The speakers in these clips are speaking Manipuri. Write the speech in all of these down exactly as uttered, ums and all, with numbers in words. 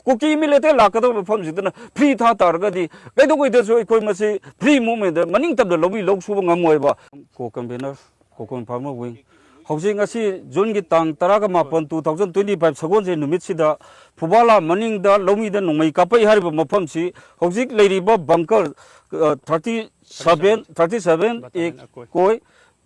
ꯀꯨꯀꯤ ꯃꯤꯂꯤꯇꯦꯟ ꯂꯥꯛꯀꯗꯕ ꯃꯐꯝꯁꯤꯗꯅ ꯐ꯭ꯔꯤ ꯊꯥ ꯇꯥꯔꯒꯗꯤ ꯀꯩꯗꯧꯉꯩꯗꯁꯨ ꯑꯩꯈꯣꯏ ꯃꯁꯤ ꯐ꯭ꯔꯤ ꯃꯨꯚꯃꯦꯟꯗ ꯃꯅꯤꯡ ꯇꯝꯅ ꯂꯧꯃꯤ ꯂꯧ ꯁꯨꯕ ꯉꯝꯃꯣꯏꯕ꯫ ꯀꯣ ꯀꯟꯚꯦꯅꯔ, ꯀꯣꯀꯣꯟ ꯐꯥꯔꯃꯔ ꯋꯤꯡ, ꯍꯧꯖꯤꯛ ꯉꯁꯤ ꯖꯨꯟꯒꯤ ꯇꯥꯡ ꯇꯔꯥꯒ ꯃꯥꯄꯟ, two thousand twenty five ꯁꯒꯣꯜꯁꯦꯟ ꯅꯨꯃꯤꯠꯁꯤꯗ ꯐꯨꯕꯥꯂꯥ ꯃꯅꯤꯡꯗ ꯂꯧꯃꯤꯗ ꯅꯣꯡꯃꯩ ꯀꯥꯞꯄꯛꯏ ꯍꯥꯏꯔꯤꯕ ꯃꯐꯝꯁꯤ ꯍꯧꯖꯤꯛ ꯂꯩꯔꯤꯕ ꯕꯪꯀꯔ, ꯑ, thirty seven, thirty seven A ꯀꯣꯏ,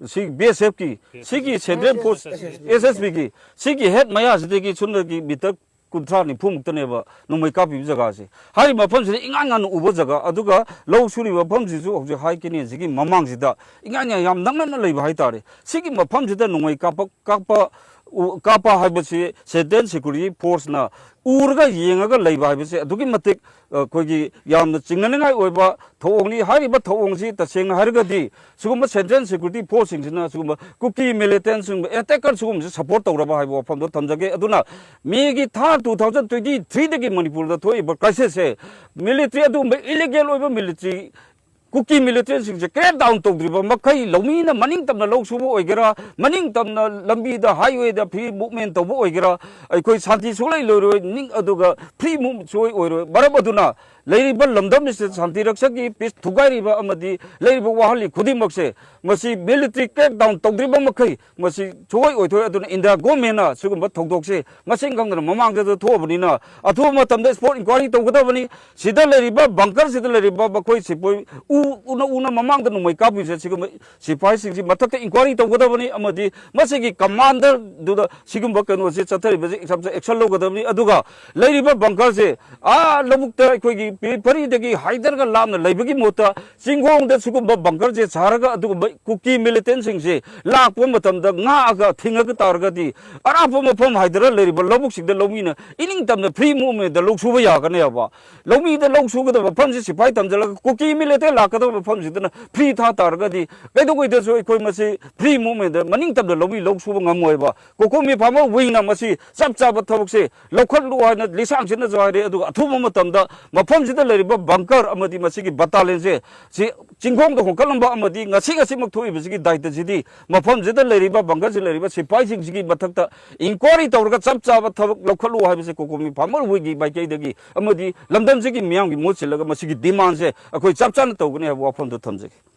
ꯁꯤ ꯕꯤ ꯑꯦꯁ ꯑꯦꯐꯀꯤ, ꯁꯤꯒꯤ ꯁꯦꯟꯇ꯭ꯔꯦꯜ ꯐꯣꯔꯁ, ꯑꯦꯁ ꯑꯦꯁ ꯕꯤꯒꯤ, ꯁꯤꯒꯤ ꯍꯦꯠ ꯃꯌꯥꯁꯤꯗꯒꯤ ꯁꯨꯞꯅꯒꯤ ꯃꯤꯇꯔ ꯀꯨꯟꯊ꯭ꯔꯥ ꯅꯤꯐꯨꯃꯨꯛꯇꯅꯦꯕ ꯅꯣꯡꯃꯩ ꯀꯥꯞꯄꯤꯕ ꯖꯒꯥꯁꯦ꯫ ꯍꯥꯏꯔꯤꯕ ꯃꯐꯝꯁꯤꯗ ꯏꯉꯥꯟ ꯉꯥꯟꯅ ꯎꯕ ꯖꯒꯥ, ꯑꯗꯨꯒ ꯂꯧ ꯁꯨꯔꯤꯕ ꯃꯐꯝꯁꯤꯁꯨ ꯍꯧꯖꯤꯛ ꯍꯥꯏ ꯀꯦꯅꯦꯜꯁꯤꯒꯤ ꯃꯃꯥꯡꯁꯤꯗ ꯏꯉꯥꯟ ꯉꯥꯟ ꯌꯥꯝ ꯅꯛꯅꯅ ꯂꯩꯕ ꯍꯥꯏꯇꯥꯔꯦ꯫ ꯁꯤꯒꯤ ꯃꯐꯝꯁꯤꯗ ꯅꯣꯡꯃꯩ ꯀꯥꯞꯄ, ꯀꯥꯞꯄ, ꯎ-, ꯀꯥꯞꯄ ꯍꯥꯏꯕꯁꯤ ꯁꯦꯟꯇ꯭ꯔꯦꯜ ꯁꯦꯀ꯭ꯌꯨꯔꯤꯇꯤ ꯐꯣꯔꯁꯅ ꯎꯔꯒ ꯌꯦꯡꯉꯒ ꯂꯩꯕ ꯍꯥꯏꯕꯁꯦ ꯑꯗꯨꯛꯀꯤ ꯃꯇꯤꯛ, ꯑ, ꯑꯩꯈꯣꯏꯒꯤ ꯌꯥꯝꯅ ꯆꯤꯡꯅꯅꯤꯡꯉꯥꯏ ꯑꯣꯏꯕ ꯊꯧꯑꯣꯡꯅꯤ꯫ ꯍꯥꯏꯔꯤꯕ ꯊꯧꯑꯣꯡꯁꯤ ꯇꯁꯦꯡꯅ ꯍꯥꯏꯔꯒꯗꯤ ꯁꯤꯒꯨꯝꯕ ꯁꯦꯟꯇ꯭ꯔꯦꯜ ꯁꯦꯀ꯭ꯌꯨꯔꯤꯇꯤ ꯐꯣꯔꯁꯁꯤꯡꯁꯤꯅ ꯁꯤꯒꯨꯝꯕ ꯀꯨꯀꯤ ꯃꯤꯂꯤꯇꯦꯟ, ꯁꯤꯒꯨꯝꯕ ꯑꯦꯇꯦꯀꯔ ꯁꯤꯒꯨꯝꯕꯁꯤ ꯁꯄꯣꯔꯠ ꯇꯧꯔꯕ ꯍꯥꯏꯕ ꯋꯥꯐꯝꯗꯣ ꯊꯝꯖꯒꯦ꯫ ꯑꯗꯨꯅ ꯃꯦꯒꯤ ꯊꯥ two thousand twenty threeꯗꯒꯤ ꯃꯅꯤꯄꯨꯔꯗ ꯊꯣꯛꯏꯕ ꯀ꯭ꯔꯥꯏꯁꯤꯁꯁꯦ ꯃꯤꯂꯤꯇ꯭ꯔꯤ ꯑꯗꯨꯒꯨꯝꯕ ꯏꯂꯤꯒꯦꯜ ꯑꯣꯏꯕ ꯃꯤꯂꯤꯇ꯭ꯔꯤ ꯀꯨꯀꯤ ꯃꯤꯂꯤꯇꯦꯟꯁꯤꯡꯁꯦ ꯀ꯭ꯔꯦꯛ ꯗꯥꯎꯟ ꯇꯧꯗ꯭ꯔꯤꯕ ꯃꯈꯩ ꯂꯧꯃꯤꯅ ꯃꯅꯤꯡ ꯇꯝꯅ ꯂꯧ ꯁꯨꯕ ꯑꯣꯏꯒꯦꯔꯥ, ꯃꯅꯤꯡ ꯇꯝꯅ ꯂꯝꯕꯤꯗ ꯍꯥꯏꯋꯦꯗ ꯐ꯭ꯔꯤ ꯃꯨꯚꯃꯦꯟ ꯇꯧꯕ ꯑꯣꯏꯒꯦꯔꯥ, ꯑꯩꯈꯣꯏ ꯁꯥꯟꯇꯤ ꯁꯨꯡꯂꯩ ꯂꯩꯔꯣꯏ, ꯅꯤꯡ-, ꯑꯗꯨꯒ ꯐ꯭ꯔꯤ ꯃꯨꯚ ꯁꯨꯡꯑꯣꯏ ꯑꯣꯏꯔꯣꯏ꯫ ꯃꯔꯝ ꯑꯗꯨꯅ ꯂꯩꯔꯤꯕ ꯂꯝꯗꯝ ꯑꯁꯤꯗ ꯁꯥꯟꯇꯤ ꯔꯛꯁꯛꯀꯤ ꯄꯤꯁ ꯊꯨꯒꯥꯏꯔꯤꯕ ꯑꯃꯗꯤ ꯂꯩꯔꯤꯕ ꯋꯥꯍꯜꯂꯤ ꯈꯨꯗꯤꯡꯃꯛꯁꯦ ꯃꯁꯤ ꯃꯤꯂꯤꯇ꯭ꯔꯤ ꯀ꯭ꯔꯦꯛ ꯗꯥꯎꯟ ꯇꯧꯗ꯭ꯔꯤꯕ ꯃꯈꯩ ꯃꯁꯤ ꯁꯨꯡꯑꯣꯏ ꯑꯣꯏꯊꯣꯛꯑꯣꯏ꯫ ꯑꯗꯨꯅ ꯏꯟꯗꯤꯌꯥ ꯒꯣꯔꯃꯦꯟꯅ ꯁꯤꯒꯨꯝꯕ ꯊꯧꯗꯣꯛꯁꯦ ꯃꯁꯤꯡ ꯈꯪꯗꯅ ꯃꯃꯥꯡꯗꯁꯨ ꯊꯣꯛꯑꯕꯅꯤꯅ ꯑꯊꯨꯕ ꯃꯇꯝꯗ ꯁ꯭ꯄꯣꯠ ꯏꯟꯀ꯭ꯋꯥꯏꯔꯤ ꯇꯧꯒꯗꯕꯅꯤ꯫ ꯁꯤꯗ ꯂꯩꯔꯤꯕ ꯕꯪꯀꯔꯁꯤꯗ ꯂꯩꯔꯤꯕ ꯃꯈꯣꯏ ꯁꯤꯄꯣꯏ ꯎ-, ꯎꯅ ꯎꯅ ꯃꯃꯥꯡꯗ ꯅꯣꯡꯃꯩ ꯀꯥꯞꯄꯤꯁꯦ ꯁꯤꯒꯨꯝꯕ ꯁꯤꯐꯥꯏꯁꯤꯡꯁꯤ ꯃꯊꯛꯇ ꯏꯟꯀ꯭ꯋꯥꯏꯔꯤ ꯇꯧꯒꯗꯕꯅꯤ ꯑꯃꯗꯤ ꯃꯁꯤꯒꯤ ꯀꯃꯥꯟꯗꯔꯗꯨꯗ ꯁꯤꯒꯨꯝꯕ ꯀꯩꯅꯣꯁꯦ ꯆꯠꯊꯔꯤꯕꯁꯦ ꯑꯦꯛꯁꯟ ꯂꯧꯒꯗꯕꯅꯤ꯫ ꯑꯗꯨꯒ ꯂꯩꯔꯤꯕ ꯕꯪꯀꯔꯁꯦ ꯑꯥ ꯂꯧꯕꯨꯛꯇ ꯑꯩꯈꯣꯏꯒꯤ ꯄꯦꯔꯤꯐꯦꯔꯤꯗꯒꯤ ꯍꯥꯏꯗꯔꯒ ꯂꯥꯞꯅ ꯂꯩꯕꯒꯤ ꯃꯍꯨꯠꯇ ꯆꯤꯡꯈꯣꯡꯗ ꯁꯤꯒꯨꯝꯕ ꯕꯪꯀꯔꯁꯦ ꯁꯥꯔꯒ ꯑꯗꯨꯒꯨꯝꯕ ꯀꯨꯀꯤ ꯃꯤꯂꯤꯇꯦꯟꯁꯤꯡꯁꯦ ꯂꯥꯛꯄ ꯃꯇꯝꯗ ꯉꯥꯛꯑꯒ ꯊꯤꯡꯉꯒ ꯇꯥꯔꯒꯗꯤ ꯑꯔꯥꯞꯄ ꯃꯐꯝ ꯍꯥꯏꯗꯔ ꯂꯩꯔꯤꯕ ꯂꯧꯕꯨꯛꯁꯤꯡꯗ ꯂꯧꯃꯤꯅ ꯏꯅꯤꯡ ꯇꯝꯅ ꯐ꯭ꯔꯤ ꯃꯨꯚꯃꯦꯟꯗ ꯂꯧ ꯁꯨꯕ ꯌꯥꯒꯅꯦꯕ꯫ ꯂꯧꯃꯤꯗ ꯂꯧ ꯁꯨꯒꯗꯕ ꯃꯐꯝꯁꯤ ꯁꯤꯐꯥꯏ ꯊꯝꯖꯤꯜꯂꯒ ꯀꯨꯀꯤ ꯃꯤꯂꯤꯇꯦꯟ ꯂꯥꯛꯀꯗꯕ ꯃꯐꯝꯁꯤꯗꯅ ꯐ꯭ꯔꯤ ꯊꯥ ꯇꯥꯔꯒꯗꯤ ꯀꯩꯗꯧꯉꯩꯗꯁꯨ ꯑꯩꯈꯣꯏ ꯃꯁꯤ ꯐ꯭ꯔꯤ ꯃꯨꯚꯃꯦꯟꯗ ꯃꯅꯤꯡ ꯇꯝꯅ ꯂꯧꯃꯤ ꯂꯧ ꯁꯨꯕ ꯉꯝꯃꯣꯏꯕ꯫ ꯀꯣꯀꯣꯃꯤ ꯐꯥꯔꯃꯔ ꯋꯤꯡꯅ ꯃꯁꯤ ꯆꯞ ꯆꯥꯕ ꯊꯕꯛꯁꯦ ꯂꯧꯈꯠꯂꯨ ꯍꯥꯏꯅ ꯂꯤꯁꯥꯡꯁꯤꯟꯅꯁꯨ ꯍꯥꯏꯔꯦ, ꯑꯗꯨꯒ ꯑꯊꯨꯕ ꯃꯇꯝꯗ ꯃꯐꯝ ꯃꯐꯝꯁꯤꯗ ꯂꯩꯔꯤꯕ bunker ꯑꯃꯗꯤ ꯃꯁꯤꯒꯤ battalionꯁꯦ ꯁꯤ ꯆꯤꯡꯈꯣꯡꯗ ꯍꯣꯡꯀꯠꯂꯝꯕ ꯑꯃꯗꯤ ꯉꯁꯤ ꯉꯁꯤꯃꯛ ꯊꯣꯛꯏꯕꯁꯤꯒꯤ ꯗꯥꯏꯇꯁꯤꯗꯤ ꯃꯐꯝꯁꯤꯗ ꯂꯩꯔꯤꯕ bunkerꯁꯤ ꯂꯩꯔꯤꯕ ꯁꯤꯐꯥꯏꯁꯤꯡꯁꯤꯒꯤ ꯃꯊꯛꯇ inquiry ꯇꯧꯔꯒ ꯆꯞ ꯆꯥꯕ ꯊꯕꯛ ꯂꯧꯈꯠꯂꯨ ꯍꯥꯏꯕꯁꯦ COCOMI farmer ꯍꯣꯏꯒꯤ ꯃꯥꯏꯀꯩꯗꯒꯤ ꯑꯃꯗꯤ ꯂꯝꯗꯝꯁꯤꯒꯤ ꯃꯤꯌꯥꯝꯒꯤ ꯃꯍꯨꯠ ꯁꯤꯜꯂꯒ ꯃꯁꯤꯒꯤ demandꯁꯦ ꯑꯩꯈꯣꯏ ꯆꯞ ꯆꯥꯅ ꯇꯧꯒꯅꯤ ꯍꯥꯏꯕ ꯋꯥꯐꯝꯗꯣ ꯊꯝꯖꯒꯦ꯫